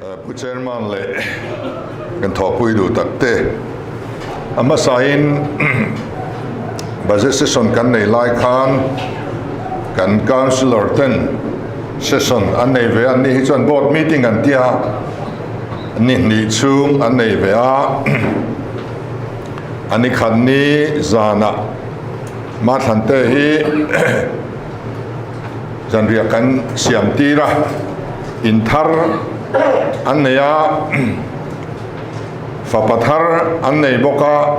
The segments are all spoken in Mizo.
Pu Chairman leh kan thawhpui duh tak te, a hmasain Budget Session kan nei lai khan kan Councillor ten Session an nei ve a, an ni hi chuan Board Meeting an tia ni hnih chhung an nei ve a, a ni khat ni zanah Mathlante hi Zanriah kan siam tir a, in thar an nei a, fapa thar an nei bawk a,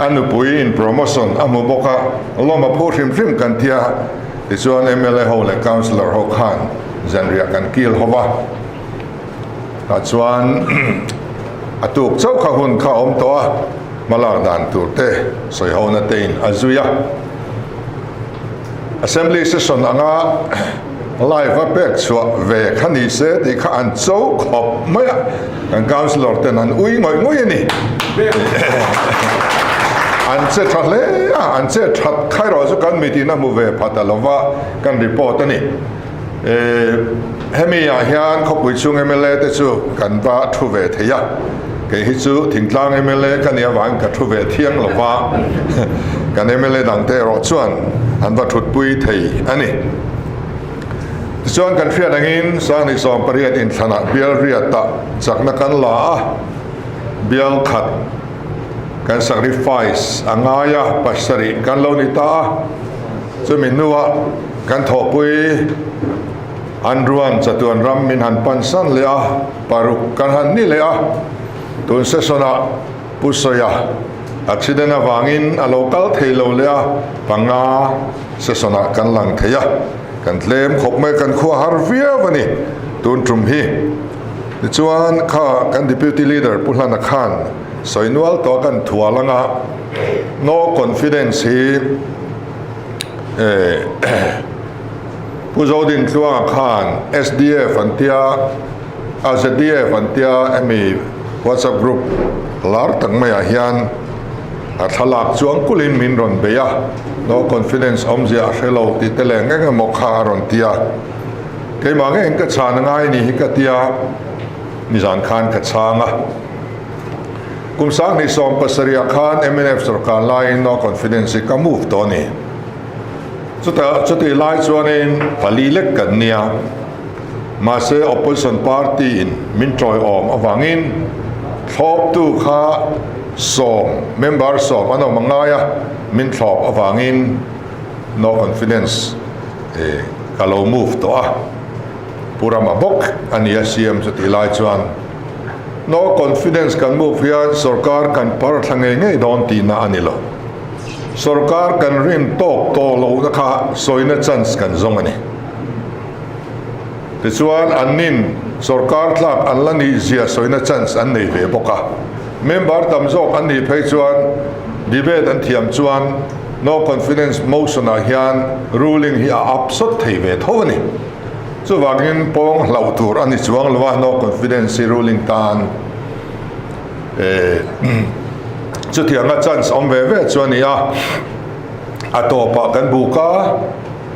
a nupui in promotion a hmu bawk a, lawm a phu hrim hrim kan ti a, tichuan mla ho leh councillor ho khan zanriah kan kil ho va, tah chuan a tuk chauh kha hun kha a awm tawh a, hmalak dan tur te sawi ho na te in a zui a. Assembly session anga live a pek chhuah ve kha ni se tih kha an cho khawp mai a, kan councillor ten an ui ngawih ngawih a ni. An che tha hle a, an che that kha erawh chu kan mitin a hmu ve phat a lova kan report a ni. Hemi ah hian khawpui chhung mla te chu kan va thu ve thei a, kei hi chu thingtlang mla ka nih avangin ka thu ve thiang lo va, kan mla dang te erawh chuan an va thutpui thei a ni. Tichuan kan hriat angin Sanghnih 18 inthlanah bial riatah chakna kan la a, bial khat kan sacrifice a ngai a, pasarih kan lo ni ta a, chumi hnuah Kan thawhpui an ruan chatuan ram min han pan san leh a, paruk kan han ni leh a, tun session-ah Pu Sawia accident avangin a lo kal thei lo leh a, panga session-ah kan lang thei a, kan tlem khawp mai, kan khua har viau a ni tun tum hi. Tichuan kha kan Deputy Leader Pu Hlana khan sawi nual tawh a kan thual anga no confidence hi, Pu Zodin Tluanga khan SDF an tia, a ZDF an tia hemi WhatsApp group lar tak maiah hian a thlalak chuang kulhin min rawn bei a, no confidence awmzia a hre lo tih te leh eng emaw kha a rawn ti a. Keimah ngeiin ka chhan a ngai ni hi ka tia, nizan khan ka chhang a. Kum 2017 ah khan mnf sorkar laiin no confidence hi ka move tawh a ni. Chutah chutih lai chuanin pali lek kan nia. Mahse opposition party in min tawiawm avangin thlawptu kha sawm member sawm an awm a ngai a, min thlawp avangin no confidence ka lo move tawh a. Pu Rama bawk a ni a CM chutih lai chuan. No confidence kan move hian sorkar kan par thla ngei ngei dawn tihna a ni lo. Sorkar kan rin tawk tawh lohna kha sawina chance kan zawng a ni. Tichuan an nin sorkar tlak an la nih zia sawina chance an nei ve bawk a. Member tam zawk an nih phei chuan debate an thiam chuan no confidence motion ah hian ruling hi a upsawt thei ve tho a ni. Chuvangin pawng hlauh tur a ni chuang lo a, no confidence hi ruling tan chutianga chance awm ve ve chu a ni a, a tawpah kan buk a,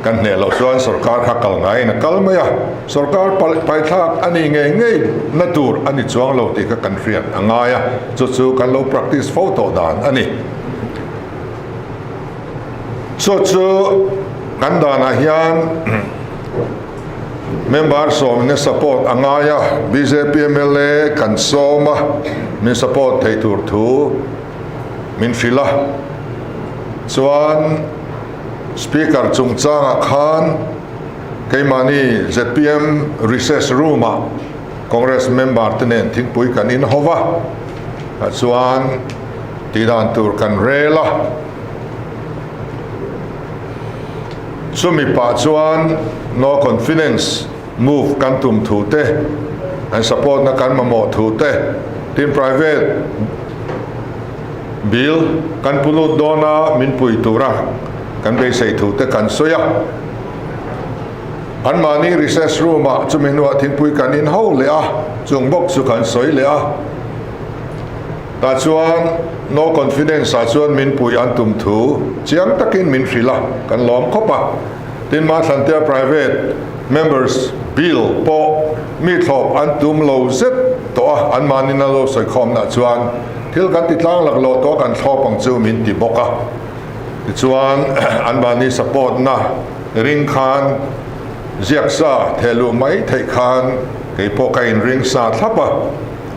kan hneh loh chuan sorkar kha kal ngaiin a kal mai a, sorkar paithlak a ni ngei ngei na tur a ni chuang lo tih kha kan hriat a ngai a, chu chu kan lo practice fo tawh dan a ni. Chu chu kan danah hian member sawmna support a ngai a, bjp mla kan sawm a, min support thei tur thu min hrilh a. Chuan Speaker chungchangah khan keimahni zpm recess room-ah Congress member te nen thingpui kan inho va, chuan tihdan tur kan rel a. Chumi pah chuan no confidence move kan tum thu te, an support na kan mamawh thu te, tin private bill kan pu lut dawn a min pui tura kan beisei thu te kan sawi a. Anmahni recess room ah chumi hnuah thingpui kan in ho leh a, chung bawk chu kan sawi leh a. Tah chuan no confidence ah chuan min pui an tum thu chiang takin min hrilh a, kan lawm khawp a. Tin, Mathlantea private Members Bill pawh mi thlawp an tum lo zet tawh a, anmahnin an lo sawikhawmna chuan thil kan ti tlang lak lo tawh kan thlawp ang chu min ti bawk a. Tichuan anmahni support na ring khan ziaksa theh luh mai theih khan kei pawh ka inring sa thlap a,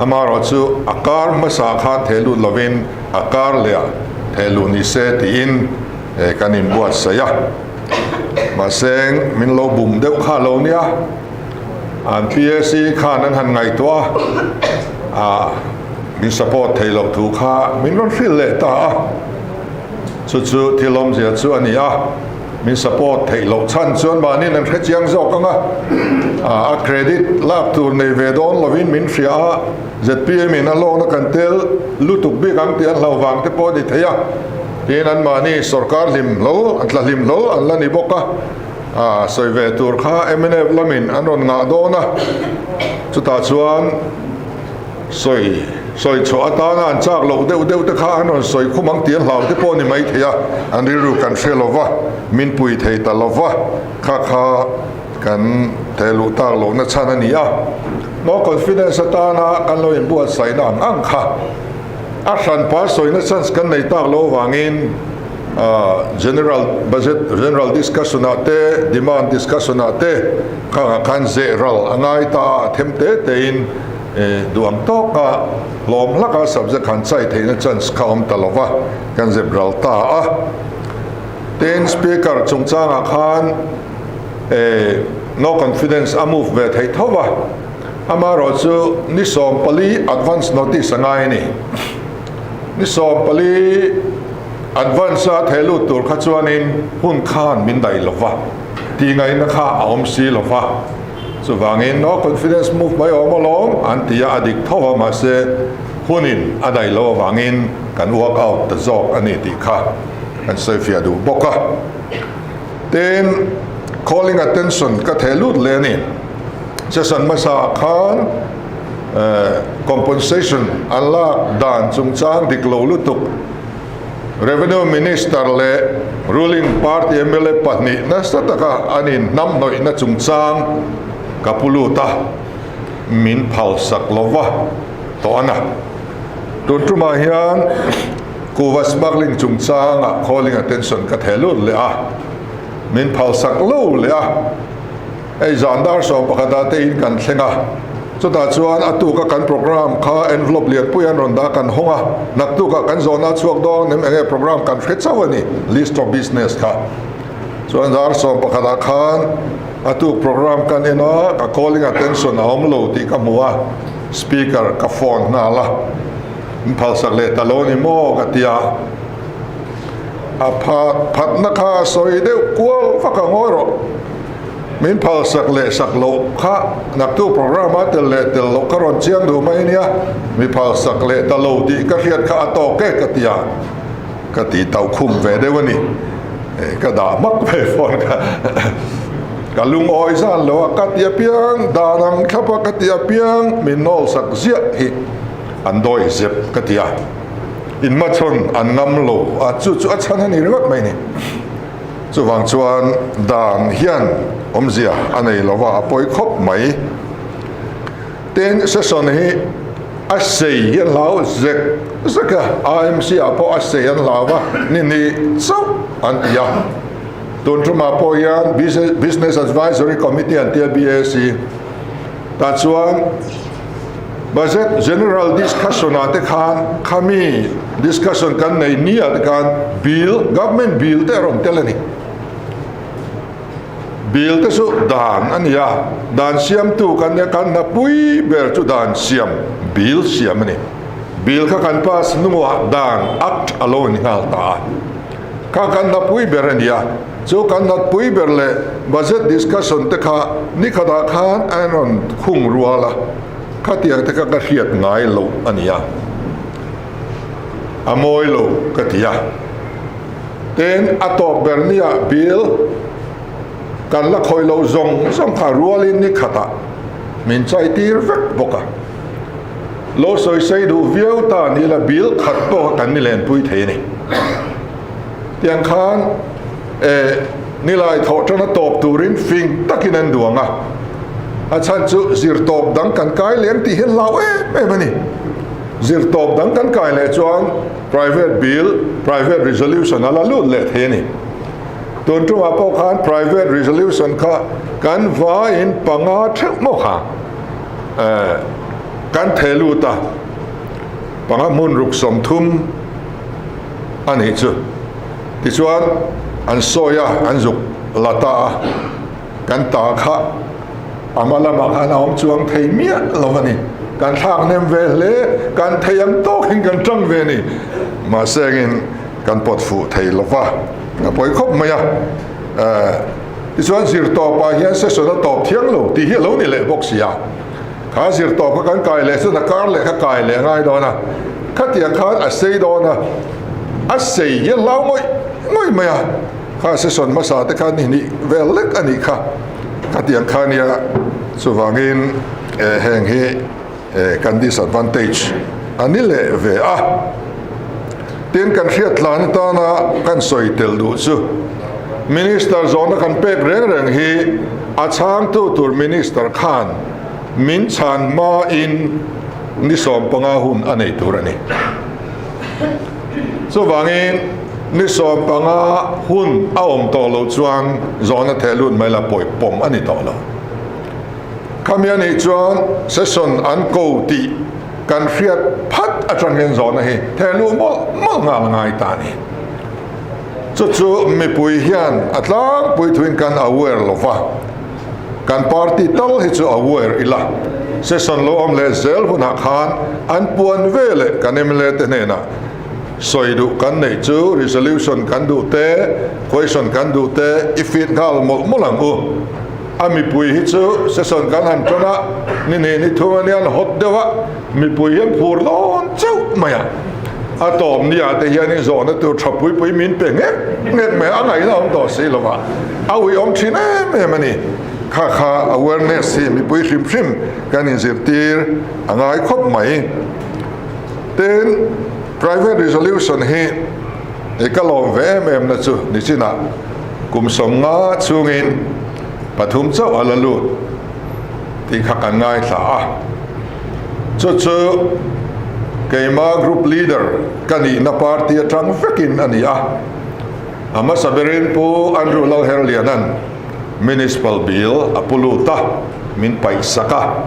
amaherawh chu a kar hmasa khan theh lut lovin a kar leh ah theh luh ni se tiin kan inbuatsaih a. Mahse min lo bum deuh kha lo nia, an PAC khan an han ngaihtuah a, ah min support theih loh thu kha min rawn hrilh leh ta a, chu chu thil awmzia chu a ni a, min support theih loh chhan chuan mahniin an hrechiang zawk ang a, ah a credit lak tur nei ve dawn lovin min hria a, zpm in a lawkna kan tel lutuk bik ang tih an hlauh vang te pawh a ni thei a. Tin, anmahni sorkar hlim hlo, an tla hlim hlo an la ni bawk a, a sawi ve tur kha mnf lamin an rawn ngah dawn a, chutah chuan sawi sawi chhuah atana an chak loh deuh deuh te kha an rawn sawi khum ang tih an hlau te pawh a ni mai thei a, an rilru kan hre lo va, min pui thei ta lo va, kha kha kan theh luh tak lohna chhan a ni a, no confidence atana kan lo inbuatsaihna ang ang kha. A hranpa sawina chance kan nei tak lo avangin General Budget General Discussion ah te Demand Discussion ah te khangah khan zeh ral a ngai ta a, a them te te in duh ang tawka hlawm hlaka subject han chai theihna chance kha awm ta lova kan zep ral ta a. Tin, Speaker chungchangah khan No Confidence a move ve theih tho va. Amaherawh chu ni 14 advance notice a ngai a ni. Ni 14 advance a theh lut tur kha chuanin hun khan min daih lo va, tih ngaihna kha a awm si lo va. Chuvangin no confidence move mai awm alawm an ti a, a dik tho a, mahse hunin a daih loh avangin kan work out ta zawk a ni tih kha kan sawifiah duh bawk a. Tin, calling attention ka theh lut leh a ni. Session hmasa khan compensation an lak dan chungchang dik lo lutuk Revenue Minister leh ruling party mla pahnih nasa taka an inhnamhnawihna chungchang ka pu lut a, min phalsak lova tawh a na. Tun tumah hian kuhva smuggling chungchangah calling attention ka theh lut leh a, min phalsak lo leh a. Hei zan dar 11 ah te in kan thleng a, chutah chuan a tuka kan program kha envelope lianpui an rawn dah kan hawng a, naktukah kan zawhna chhuak dawn em enge program kan hre chauh a ni, list of business kha. Chuan dar 11 ah khan a tuk program kan en a, ka calling attention a awm lo tih ka hmu a, speaker ka phone nghal a, min phalsak leh ta lo ni maw ka ti a. A phatna kha a sawi deuh kual vak a ngawi rawh. Min phal sak leh sak loh kha naktu program a tel leh tel loh ka rawn chiang duh mai nia, mi phal sak leh ta lo tih ka hriat kha a tawk e ka ti a, ka ti tauh khum ve deuh a ni. Ka dah hmak ve phone kha ka lungawi zan lo a, ka ti apiang dan ang thlap a, ka ti apiang min nawl sak ziah hi an dawi zep ka ti a, inhmachhawn an ngam lo a, chu chu a chhan a ni ringawt mai ni. Chuvang chuan dan hian awmzia a nei lo va, a pawi khawp mai. Tin, session hi a sei hi an hlau zek zek a, IMC ah pawh a sei an hlau va, ni hnih chauh an ti a. Tun tumah pawh hian Business Advisory Committee an ti a, BAC. Tah chuan Budget General Discussion ah te khan khami discussion kan nei ni ah te khan bill, government bill te a rawn tel a ni. Bill te chu dan a ni a, dan siamtu kan nia, kan hna pui ber chu dan siam, bill siam a ni. Bill kha kan pass hnungah dan, act, a lo ni nghal ta a. Kha kan hnapui ber a ni a, chu kan hnatpui ber leh budget discussion te kha nikhatah khan a rawn khung rual a, khatiang te kha ka hriat ngai loh a ni a, a mawi lo ka ti a. Tin, a tawp ber nia bill kan la khawih loh zawng zawng kha rualin nikhatah min chai tir vek bawk a. Lo sawi sei duh viau ta ni la bill khat pawh kha kan ni lenpui thei a ni. Tiang khan eh. Nilai thawh tana tawp turin fing takin an duang a, a chhan chu zirtawp dang kan kai leh ang tih hi hlau em em a ni. Zirtawp dang kan kai leh chuan private bill, private resolution a la lut leh thei a ni. Tun tumah pawh khan private resolution kha kan vaiin panga theuh maw kha kan theh lut a, panga hmun ruk 30 a nih chu. Tichuan an sawi a, an zuk la ta a, kan ta kha a hma lamah khan a awm chuang thei miah lo a ni. Kan thlak nem ve hle, kan thei ang tawkin kan tang ve a ni. Mahse engin kan pawt fuh thei lo va, a pawi khawp mai a. Tichuan zirtawpah hian session a tawp thiang lo tih hi a lo ni leh bawk si a. Kha zirtawp kha kan kai leh chuan a kar leh kha kai leh a ngai dawn a, khatiang khan a sei dawn a, a sei hi a hlau ngawih ngawih mai a, kha session hmasa te khan hnih vel lek a nih kha, khatiang kha nia chuvangin heng hi kan disadvantage a ni leh ve a. Tin kan hriat tlan atana kan sawi tel duh chu Minister zawhna kan pek reng reng hi a chhangtu tur Minister khan min chhan hmain ni 15 hun a nei tur a ni. Chuvangin ni 15 hun a awm tawh loh chuan zawhna theh lut mai la pawi pawm a ni tawh lo. Khami a nih chuan session an ko tih kan hriat phat atang hian zawhna hi theh luh mawlh mawlh nghal a ngai ta a ni. Chu chu mipui hian a tlangpui thuin kan aware lo va, kan party tal hi chu aware ila, session lo awm leh zel hunah khan an puan ve leh kan mla te hnenah sawi duh kan neih chu resolution kan duh te, question kan duh te i feed nghal mawlh mawlh ang u. A mipui hi chu session kan han tan a, ni hnih ni thum a nia an hot deuh a, mipui hian phur dawn chauh mai a. A tawp ni ah te hianin zawhna tur tha pui pui min pe nghek nghek mai a, a ngaihna awm tawh si lo va, a uiawm thin em em a ni. Kha kha awareness hi mipui hrim hrim kan inzirtir a ngai khawp mai. Tin, private resolution hi i ka lawm ve em em na chu nichinah kum 50 chhungin pathum chauh a la lut tih kha kan ngaithla a. Chu chu keima group leader ka nihna party atang vekin a ni a. A hmasa berin Pu Andrew Lalherliana'n Municipal Bill a pu lut a, min paih sak a,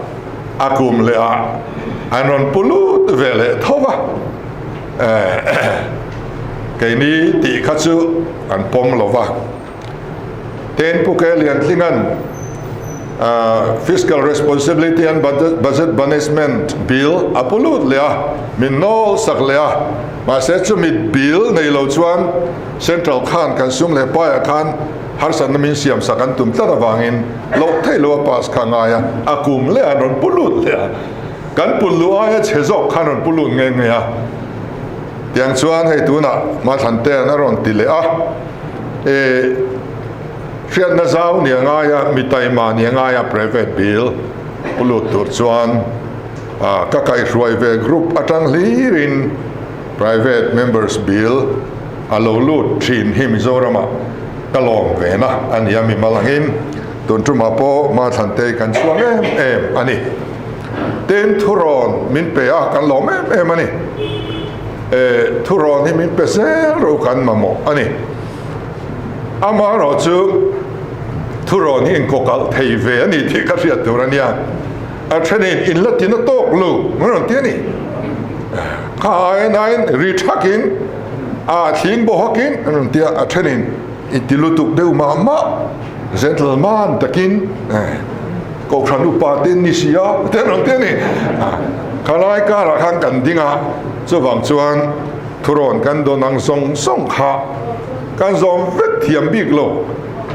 a kum leh ah an rawn pu lut ve leh tho va. Keini tih kha chu an pawm lo va. Tin, Pu Ke Liantlinga'n Fiscal Responsibility and Budget Management Bill a pu lut leh a, min nawl sak leh a. Mahse, chumi bill nei lo chuan Central khan kan sum leh paiah khan harsatna min siam sak an tum tlat avangin loh theih lo a pass kha a ngai a, a kum leh an rawn pu lut leh a. Kan put luh aia chhe zawk khan rawn pu lut nghe nghe a. Tiang chuan hei tunah Mathlantea'n a rawn ti leh a, e hriatna zau ni a ngai a, mi taima ni a ngai a private bill pu lut tur chuan ka kaihhruai ve group atang hlirin private members bill a lo lut thin hi Mizoramah ka lawm ve na a ni a, mimal angin tun tumah pawh Mathlantei kan chhuang em em a ni. Tin, thurawn min pe a, kan lawm em em a ni. E, thurawn hi min pe zel ro kan mamawh a ni. Amaherawh chu thurawn hi inkawkalh thei ve a ni tih ka hriat tur a nia. A thenin in la tina tawk lo min rawn ti a ni. Kha aiin aiin ri thakin a thling bawh hakin an rawn ti a, a thenin i ti lutuk deuh mah mah. Gentleman takin Kohhran upa te ni si a te an rawn ti a ni. Khalai karah khan kan ding a, chuvang chuan thurawn kan dawn ang zawng zawng kha kan zawm vek thiam bik lo.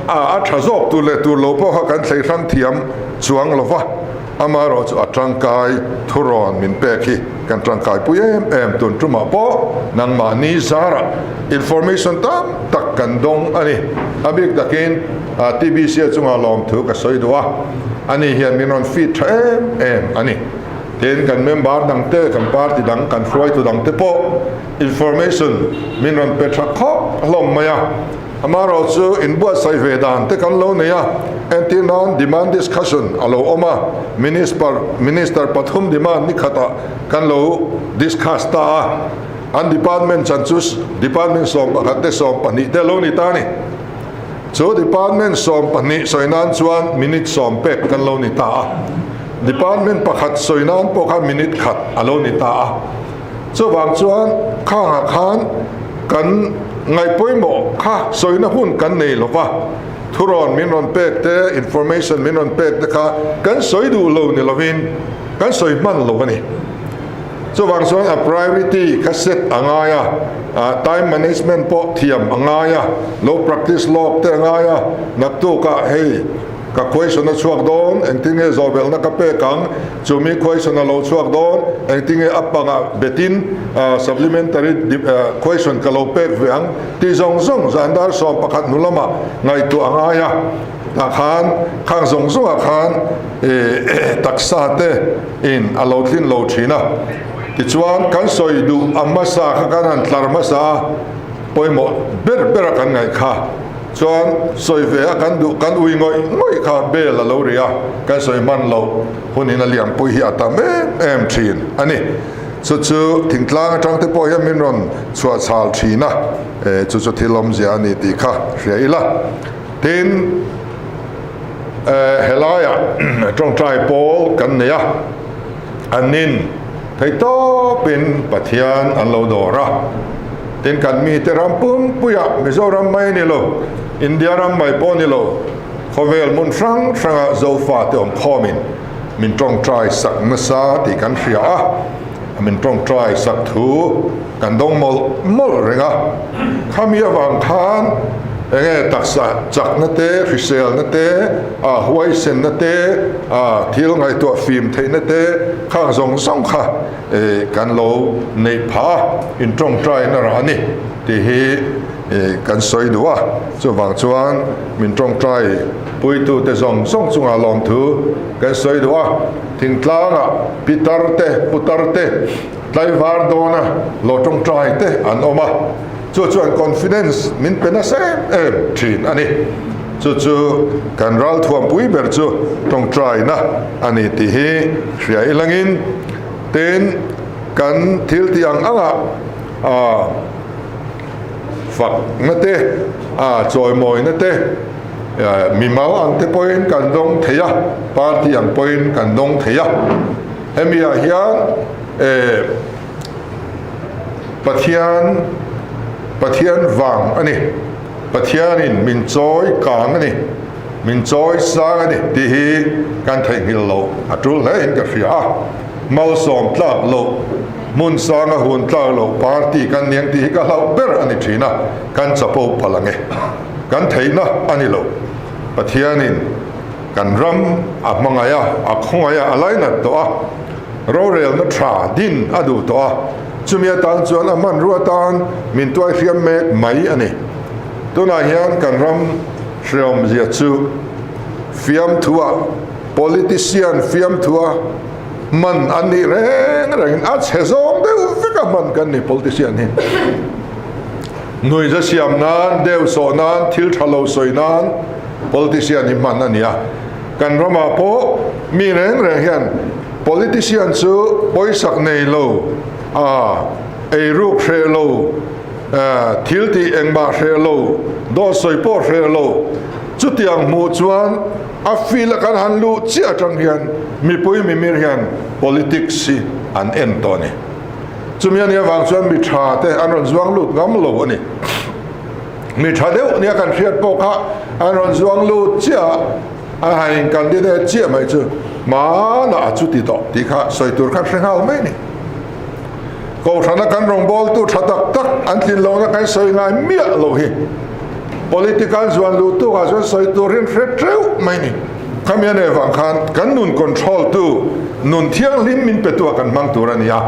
A a tha zawk tur leh tur lo pawh kha kan thlei hrang thiam chuang lo va, amaherawh chu a tangkai thurawn min pek hi kan tangkai pui em em tun tumah pawh nangmahni zarah Information tam tak kan dawng a ni. A bik takin TBC a chunga lawmthu ka sawi duh a, ani hian min rawn feed tha em em a ni. Tin, kan member dang te, kan party dang, kan hruaitu dang te pawh information min rawn pe tha khawp hlawm mai a. Amaherawhchu inbuatsaih ve dan te kan lo nei a, entir nan demand discussion a lo awm a, Minister Minister pathum demand ni khatah kan lo discuss ta a, an department chan chu department 11 te 12 te a lo ni ta a ni. Chu department 12 sawi nan chuan minute sawm pek kan lo ni ta a, department pakhat sawi nan pawh khan minute khat a lo ni ta a. Chuvang chuan khangah khan kan ngaihpawimawh kha sawina hun kan nei lo va, thurawn min rawn pek te, information min rawn pek te kha kan sawi duh lo ni lovin kan sawi hman lo a ni. Chuvang chuan a priority kha set a ngai a, time management pawh thiam a ngai a, lo practice lawk te a ngai a, naktukah hei, Ka question a chhuak dawn, engtin nge zawhbelhna ka pek ang? Chumi question a lo chhuak dawn, engtin nge a pangah betin supplementary question ka lo pek ve ang? Tih zawng zawng zan dar 11 hnu lamah ngaihtuah a ngai a, tah khan khang zawng zawngah khan taksa te in a lo tlin lo thin a. Tichuan kan sawi duh a hmasa kha kan han tlar hmasa a, pawimawh ber bera kan ngaih kha. Chuan sawi ve a kan duh kan ui ngawih ngawih kha bel a lo ri a, kan sawi hman loh hunin a lianpui hi a tam em em thin a ni. Chu chu thingtlang atang te pawh hian min rawn chhuah chhal thin a, e chu chu thil awmzia a ni tih kha hria ila. Tin, e helaiah tawngtai pawl kan nei a, an nin theihtawpin Pathian an lo dawr a. Tin kan mite ram pumpuiah Mizoram mai ni lo, India ram mai pawh ni lo, khawvel hmun hrang hranga Zofa te awm khawmin min tawngtai sak nasa tih kan hria a, min tawngtai sak thu kan dawng mawlh mawlh reng a. Khami avang khan enge taksa chakna te, hriselna te, a huaisenna te, a thil ngaihtuah fim theihna te khang zawng zawng kha kan lo neih phah a, in tawngtai na rah a ni tih hi kan sawi duh a, chuvang chuan min tawngtai puitute zawng zawng chungah lawmthu kan sawi duh a, thingtlangah pitar te putar te tlaivar dawna lo tawngtai te an awm a, chu chuan confidence min pe nasa em em thin a ni, chu chu kan ralthuampui ber chu tawngtaina a ni tih hi hria ilangin. Tin, kan thil tih ang angah fakna te, chawimawina te, mimal ang te pawhin kan dawng thei a, party ang pawhin kan dawng thei a. Hemi ah hian Pathian, Pathian vang a ni, Pathianin min chawi kang a ni. Min chawi sang a ni tih hi kan theihnghilh loh a tul hle in ka hria a, malsawm tlak loh, hmun sanga hun tlak loh party kan niang tih hi ka hlauh ber a ni thin a, kan chapo palh ang e. Kan theihna a ni lo. Pathianin kan ram a hmangaih a, a khawngaih a, a lainat tawh a, rorelna tha din a duh tawh a, chumi atan chuan a hmanrua atan min tuaihriam mek mai a ni. Tunah hian kan ram Hreawmzia chu fiamthua politician fiamthua hman an nih reng rengin a chhe zawng deuh vek a hman kan ni politician hi. Nuiza siam nan, deu sawh nan, thil tha lo sawi nan politician hi hman a ni a. Kan ramah pawh mi reng reng hian politician chu pawisak nei lo, a eiruk hreh lo, Thil tih engmah hreh lo, dawt sawi pawh hreh lo, chutiang hmuh chuan a field a kan han luh chiah atang hian mipui mimir hian politics hi an en tawh a ni. Chumi a nih avang chuan mi tha te an rawn zuang lut ngam lo a ni. Mi tha deuh nia kan hriat pawh kha an rawn zuang lut chiah a, a han in candidate chiah mai chu hmanah a chuti tawh tih kha sawi tur kha hre nghal mai a ni. Kohhrana kan rawngbawltu tha tak tak an tlin lohna kan sawi ngai miah loh hi political zuan luh tukah chuan sawi tur hi an hre teuh mai ni. Khami a nei vang khan kan nun control tu, nun thianghlim min pe tu ah kan hmang tur a ni a.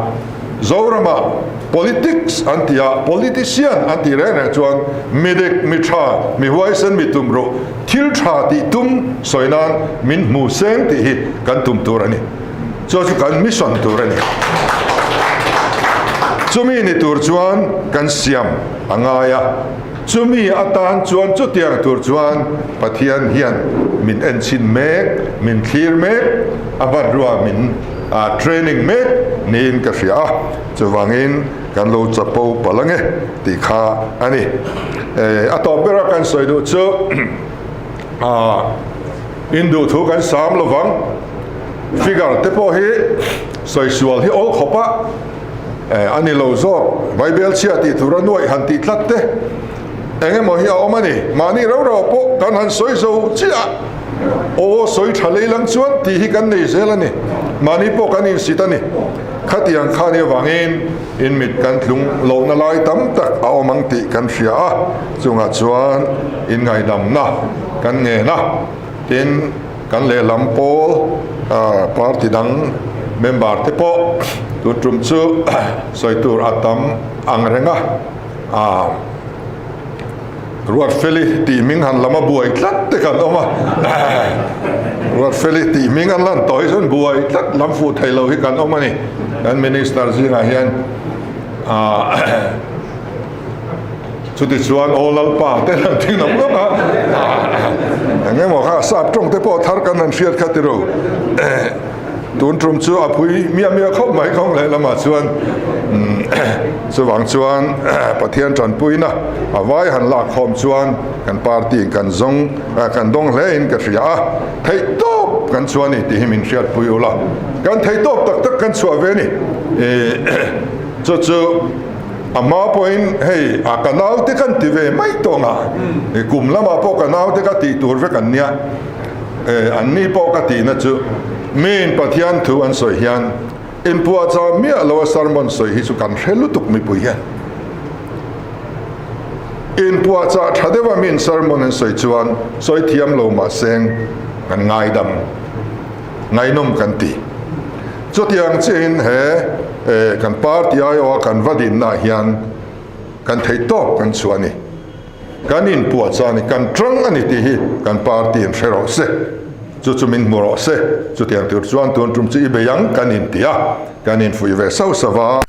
Zoramah politics an tih a, politician an tih reng reng chuan mi dik, mi tha, mi huaisen, mi tumruh, thil tha tih tum sawi nan min hmu seng tih hi kan tum tur a ni. Chu chu kan mission tur a ni. Chumi ni tur chuan kan siam a ngai a. Chumi atan chuan chutiang tur chuan Pathian hian min enchhin mek, min thlir mek, a hmanrua min training mek niin ka hria a, chuvangin kan lo chapo palh ange tih kha a ni. A tawp bera kan sawi duh chu in duhthu kan sam lovang, figure te pawh hi sawi sual hi awl khawp a. A ni lo zawk, Vaibel chhia tih tura nuaih han tih tlat te eng emaw hi a awm a ni. Mahni rau rau pawh kan han sawi zo chiah a, aw sawi tha lei lang chuan tih hi kan nei zel a ni. Mahni pawh kan insit a ni. Khatiang kha ni avangin in mit kan tlung lohna lai tam tak a awm ang tih kan hria a, chungah chuan inngaidamna kan ngen a, tin, Kan lehlam pawl party dang member te pawh tun tum chu sawi tur a tam ang reng a, Ruatfeli tih hming han lam a buai tlat te kan awm a, Ruatfeli tih hming an lan tawh hi chuan buai tlat lam fuh thei lo hi kan awm a ni, kan minister zingah hian. Chutichuan aw Lalpa te han ti nawk nawk a, eng emaw kha sap tawng te pawh thar kan han hriat kha tiro. Tun tum chu a pui miah miah khawp mai kawng leh lamah chuan chuvang chuan Pathian tanpuina a vai han lak khawm chuan kan party in kan zawng kan dawng hle in ka hria a, theihtawp kan chhuah a ni tih hi min hriatpui ula, kan theihtawp tak tak kan chhuah ve a ni. Chu chu A hma pawhin hei a ka naute kan ti ve mai tawng a, kum lamah pawh ka naute ka tih tur vek an nia, an ni pawh ka tihna chu miin Pathian thu an sawi hian inpuahchah miah lo a sermon sawi hi chu kan hre lutuk mipui hian. Inpuahchah tha deuha miin sermon an sawi chuan sawi thiam lo mahseng kan ngaidam. Ngaihnawm kan ti. Chutiang chiahin he kan party aiawha kan va dinnaah hian kan theihtawp kan chhuah a ni. Kan inpuahchah a ni, kan tang a ni tih hi kan party in hre rawh se. Chu chu min hmu rawh se. Chutiang tur chuan tun tum chu i bei ang kan inti a, kan infuih ve sauh sauh a.